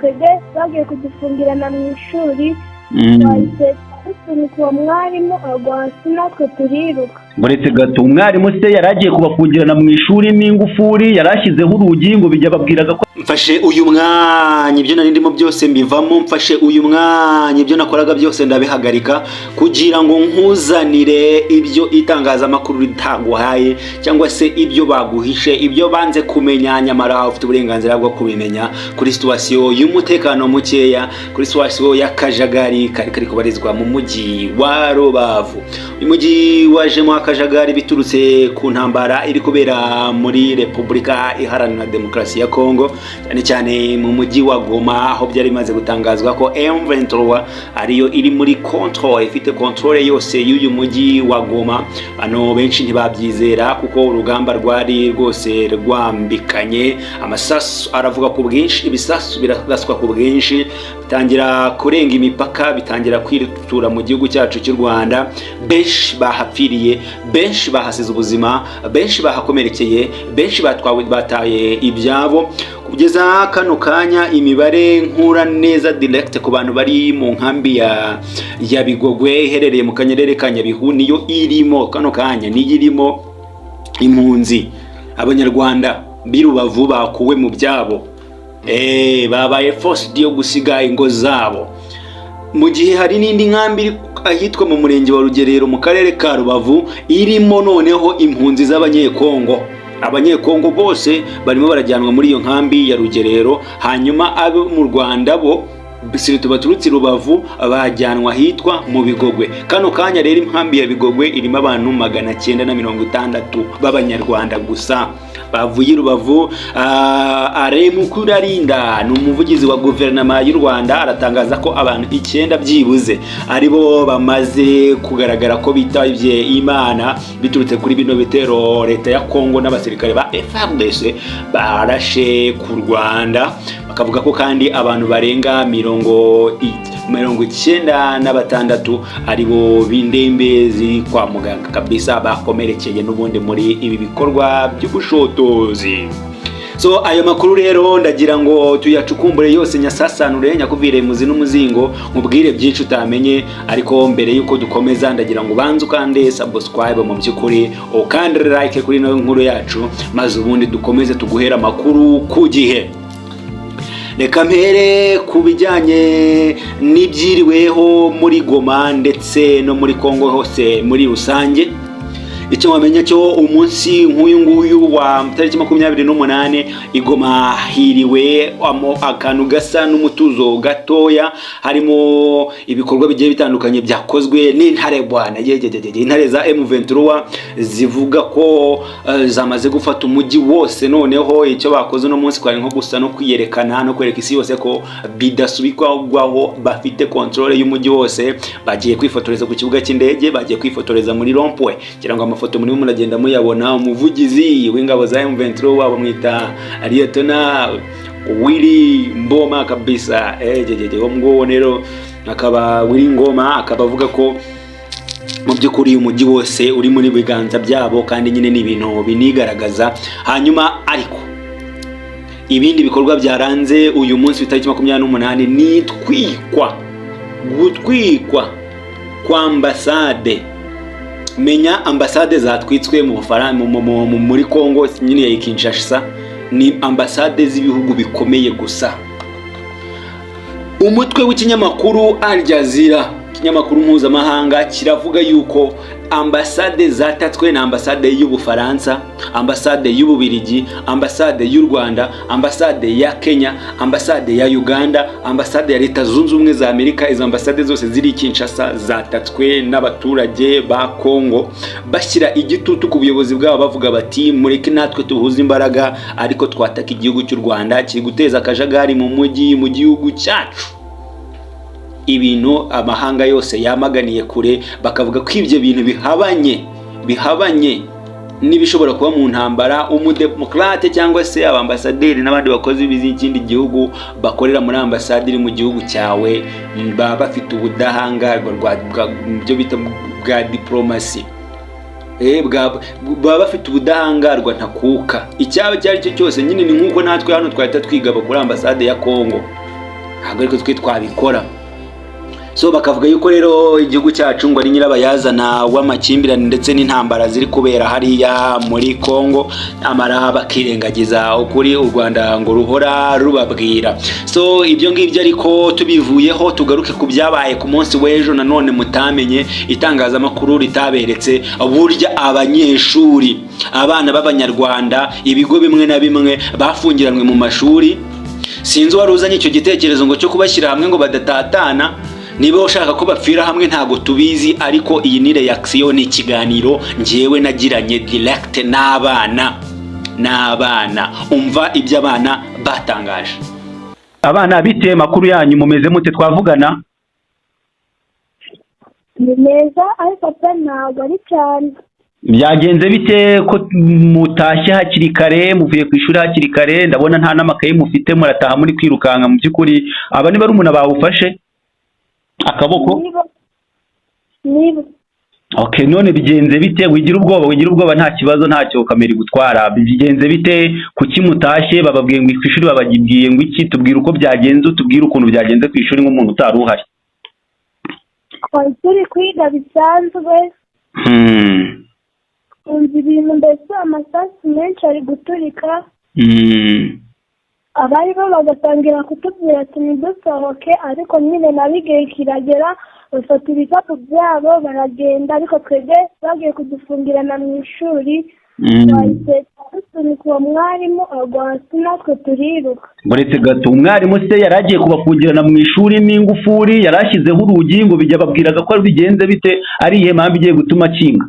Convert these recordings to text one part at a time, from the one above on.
Twebwe bagiye kudufungirana mu ishuri. Twahise dusunika uwo mwarimu agwa hasi, natwe turiruka. Uretse gato, umwarimu se yari agiye kubafungirana mu ishuri n'ingufuri, yari ashyizeho urugi ngo bijya babwiraga ko Mfashe uyu mwanya, ibyo nari ndimo byose mbivamo. Mfashe uyu mwanya, ibyo nakoraga byose ndabihagarika kugira ngo nkuzanire ibyo itangazamakuru ritaguhaye, cyangwa se ibyo baguhishe, ibyo banze kumenya, nyamara ufite uburenganzira bwo kubimenya kuri situation y'umutekano mukeya, kuri situation y'akajagari kari kari kubarizwa mu mujyi wa Rubavu. Uyu mujyi wajemo akajagari biturutse ku ntambara iri kubera muri Repubulika Iharanira Demokarasi ya Kongo, cyane cyane mu mujyi wa Goma, aho byari bimaze gutangazwa ko M23 ariyo iri muri control, ifite control yose y'uyu mujyi wa Goma. Bano benshi ntibabyizera kuko urugamba rwari rwose rwambikanye, amasasu aravuga ku bwinshi, ibisasu biraswa ku bwinshi, bitangira kurenga imipaka, bitangira kwitura mu gihugu cyacu cy'u Rwanda. Benshi bahapfiriye, benshi bahasize ubuzima, benshi bahakomerekeye, benshi batwawe, bataye ibyabo. Kugeza kano kanya, imibare nkura neza direct ku bantu bari mu nkambi ya Bigogwe iherereye mu Karere ka Nyabihu, niyo irimo kano kanya, niyo irimo impunzi, Abanyarwanda b'i Rubavu bakuwe mu byabo, babaye forced yo gusiga ingo zabo, mu gihe hari n'indi nkambi iri ahitwa mu Murenge wa Rugerero mu Karere ka Rubavu, irimo noneho impunzi z'Abanyekongo. Abanyekongo bose barimo barajyanwa muri iyo nkambi ya Rugerero, hanyuma abo mu Rwanda bo surtout baturutse i Rubavu bajyanwa ahitwa mu Bigogwe. Kano kanya rero inkambi ya Bigogwe irimo abantu 960 b'Abanyarwanda gusa bavuye i Rubavu. Alain Mukurarinda ni umuvugizi wa guverinoma y'u Rwanda, aratangaza ko abantu icyenda byibuze aribo bamaze kugaragara ko bitavye Imana biturutse kuri bino bitero leta ya Kongo n'abasirikare ba FARDC barashe ku Rwanda. Bakavuga ko kandi abantu barenga 96 aribo b'indembe ziri kwa muganga kabisa, bakomerekeye n'ubundi muri ibi bikorwa by'ubushotozi. So ayo makuru rero ndagira ngo tuyacukumbure yose, nyasasanure, nyakuvire muzi n'umuzingo, nkubwire byinshi utamenye. Ariko mbere yuko dukomeza, ndagira ngo ubanze ukande subscribe, mu by'ukuri ukande like kuri ino nkuru yacu, maze ubundi dukomeze tuguhera amakuru ku gihe. Reka mpere ku bijyanye n'ibyiriweho muri Goma ndetse no muri Kongo hose muri rusange. Icyo wamenya cyo, umunsi nk'uyu nguyu wa tariki 28, i Goma hiriwe akantu gasa n'umutuzo gatoya. Harimo ibikorwa bigiye bitandukanye byakozwe n'intare bwana yegegege, intare za M23 zivuga ko zamaze gufata umujyi wose. Noneho icyo bakoze uno munsi kwari nko gusa no kwiyerekana no kwereka isi yose ko bidasubikwaho, bafite control y'umujyi wose. Bagiye kwifotoreza ku kibuga cy'indege, bagiye kwifotoreza muri rond-point, kugira ngo amafoto murimo muragenda muyabona. Umuvugizi w'ingabo za M23 bamwita Lieutenant Willy Mboma kabisa, jejeje, uwo nguwo rero akaba Willy Ngoma, akaba avuga ko mu by'ukuri umujyi wose uri muri biganza byabo, kandi nyine ni ibintu binigaragaza. Hanyuma ariko ibindi bikorwa byaranze uyu munsi w'itariki 28 ni itwikwa, gutwikwa kwa ambasade. Menya ambasade zatwitswe mu Bufaransa, muri Congo nyine ya Kinshasa, ni ambasade z'ibihugu bikomeye gusa. Umutwe w'ikinyamakuru Al Jazeera, ikinyamakuru mpuzamahanga, kiravuga yuko ambasade zatatswe na ambasade y'Ubufaransa, ambasade y'Ububirigi, ambasade y'u Rwanda, ambasade ya Kenya, ambasade ya Uganda, ambasade ya Leta Zunze Ubumwe za Amerika. Izo ambasade zose ziri i Kinshasa zatatswe n'abaturage ba Kongo, bashyira igitutu ku buyobozi bwabo, bavuga bati: "Mureke natwe tuhuze imbaraga, ariko twataka igihugu cy'u Rwanda kiri guteza akajagari mu mujyi, mu gihugu cyacu." Ibintu amahanga yose yamaganiye kure, bakavuga ko ibyo bintu bihabanye n'ibishobora kuba mu ntambara. Umudemokrate cyangwa se abambasaderi n'abandi bakozi b'ikindi gihugu bakorera muri ambasade iri mu gihugu cyawe baba bafite ubudahangarwa byo bita bwa diplomasi, baba bafite ubudahangarwa ntakuka icyaba icyo ari cyo cyose. Nyine ni nk'uko natwe hano twahita twigaba kuri ambasade ya Kongo. Ntabwo ariko twe twabikora. So bakavuga yuko rero igihugu cyacu ngo ari nyirabayazana w'amakimbirane ndetse n'intambara ziri kubera hariya muri Congo, amara bakirengagiza ukuri u Rwanda ngo ruhora rubabwira. So ibyo ngibyo ariko tubivuyeho, tugaruke ku byabaye ku munsi w'ejo nanone mutamenye, itangazamakuru ritaberetse. Burya abanyeshuri, abana b'Abanyarwanda, ibigo bimwe na bimwe bafungiranwe mu mashuri. Sinzi uwari uzanye icyo gitekerezo ngo cyo kubashyira hamwe ngo badatatana, niba ushaka ko bapfira hamwe ntabwo tubizi. Ariko iyi ni reaction, ni ikiganiro ngewe nagiranye direct n'abana. Umva ibyo abana batangaje. Abana, bite? Makuru yanyu? Mumeze mute? Twavugana? Ni meza, ariko pe ntabwo ari cyane. Byagenze bite ko mutashye hakiri kare, muvuye ku ishuri hakiri kare? Ndabona nta n'amakaye mufite, murataha muri kwirukanka. Mu by'ukuri aba ni barumuna bawufashe akaboko? Niba niba. Okay, none bigenze bite? Wigira ubwoba, wigira ubwoba, nta kibazo, ntacyo kamera igutwara. Bigenze bite? Kuki mutashye? Bababwiye ngo ku ishuri bababwiye ngo iki? Tubwire uko byagenze, utubwire ukuntu byagenze ku ishuri nk'umuntu utari uhari. Twari turi kwiga bisanzwe, twumva ibintu mbese amasasu menshi ari guturika. Abari bo bagatangira kutubwira ati ntidusohoke, ariko nyine nabo igihe kiragera bafata ibikapu byabo baragenda, ariko twebwe bagiye kudufungirana mu ishuri. Twahise dusunika uwo mwarimu agwa hasi, natwe turiruka. Uretse gato, umwarimu se yari agiye kubafungirana mu ishuri n'ingufuri, yari ashyizeho urugi ngo bijya babwiraga ko bigenze bite? Ari iyihe mpamvu igiye gutuma akinga?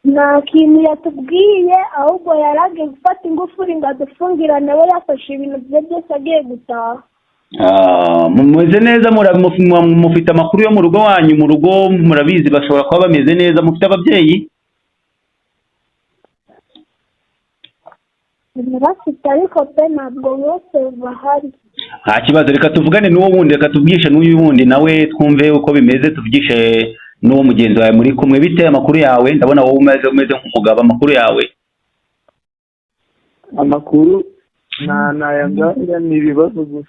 Nta kintu yatubwiye, ahubwo yari agiye gufata ingufuri ngo adufungirane, we yafashe ibintu bye byose agiye gutaha. Ah, mumeze neza? Mufite amakuru yo mu rugo wanyu? Mu rugo murabizi, bashobora kuba bameze neza? Mufite ababyeyi? Bafite, ariko pe ntabwo bose bahari. Nta kibazo, reka tuvugane n'uwo wundi, reka tuvugishe n'uyu wundi nawe twumve uko bimeze, tuvugishe n'uwo mugenzi wawe muri kumwe. Bite, amakuru yawe? Ndabona wowe umeze nk'umugabo. Amakuru yawe? Amakuru nta nayangaya, ni ibibazo gusa.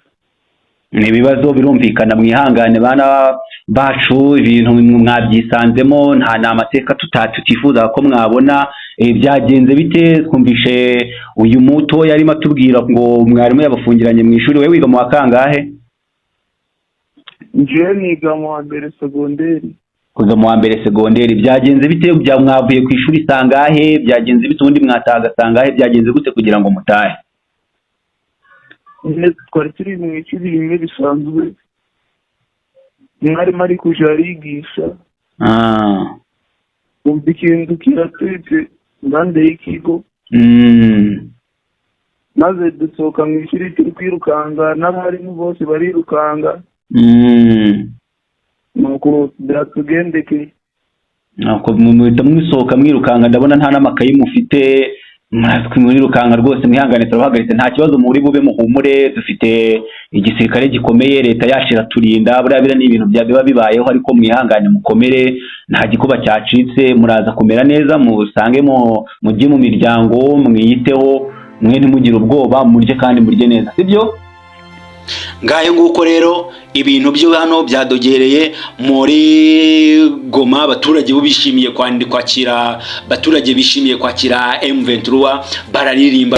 Ni ibibazo, birumvikana. Mwihangane bana bacu, ibintu mwabyisanzemo, nta ni amateka tutifuza ko mwabona. Byagenze bite? Twumvishe uyu muto yarimo atubwira ngo mwarimu yabafungiranye mu ishuri. Wowe wiga mu wa kangahe? Njyewe niga mu wa mbere segonderi. Kuza mu wa mbere segonderi. Byagenze bite? Bya mwavuye ku ishuri sangahe? Byagenze bite? Ubundi mwatahaga sangahe? Byagenze gute kugira ngo mutahe? Nyine twari turi mu ishuri rimwe bisanzwe, umwarimu ari kuja arigisha, umva ikintu kiraturitse impande y'ikigo, maze dusohoka mu ishuri turi kwirukanga, n'abarimu bose barirukanga. Nuko byatugendekeye. Nuko muhita mwisohoka mwirukanka. Ndabona nta n'amakayi mufite, murirukanka rwose. Mwihangane, turabahagaritse, nta kibazo muri bube, muhumure, dufite igisirikare gikomeye, leta yacu iraturinda. Buriya biriya ni ibintu bya biba bibayeho, ariko mwihangane, mukomere, nta gikuba cyacitse, muraza kumera neza, musange mu mujye mu miryango, mwiyiteho, mwe ntimugire ubwoba, murye kandi murye neza, sibyo? Ngayo nguko rero, ibintu byo hano byadogereye muri Goma. Abaturage bo bishimiye kwakira, abaturage bishimiye kwakira M23, bararirimba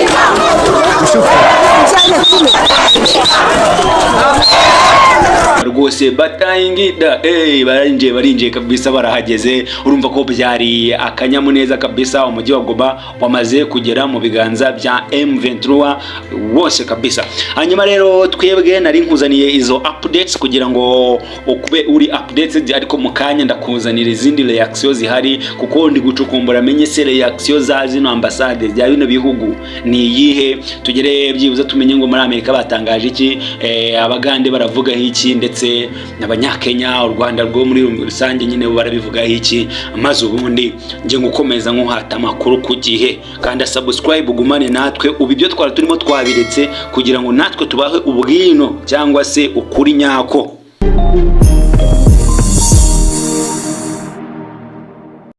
rwose batayingida, barinjiye, barinjiye kabisa, barahageze. Urumva ko byari akanyamuneza kabisa. Umujyi wa Goma wamaze kugera mu biganza bya M23 wose kabisa. Hanyuma rero twebwe nari nkuzaniye izo updates kugira ngo ukube uri updated, ariko mu kanya ndakuzanira izindi reaction zihari, kuko ndi gucukumbura menye se reaction za zino ambasade bya bino bihugu ni iyihe, tugere byibuze tumenye ngo muri Amerika batangaje iki, Abagande baravugaho iki, ndetse n'Abanyakenya, u Rwanda rwo muri rusange nyine bo barabivugaho iki, maze ubundi njye ngukomeza nkuhata amakuru ku gihe. Kanda subscribe ugumane natwe. Ubu ibyo twari turimo twabiretse kugira ngo natwe tubahe ubwino cyangwa se ukuri nyako.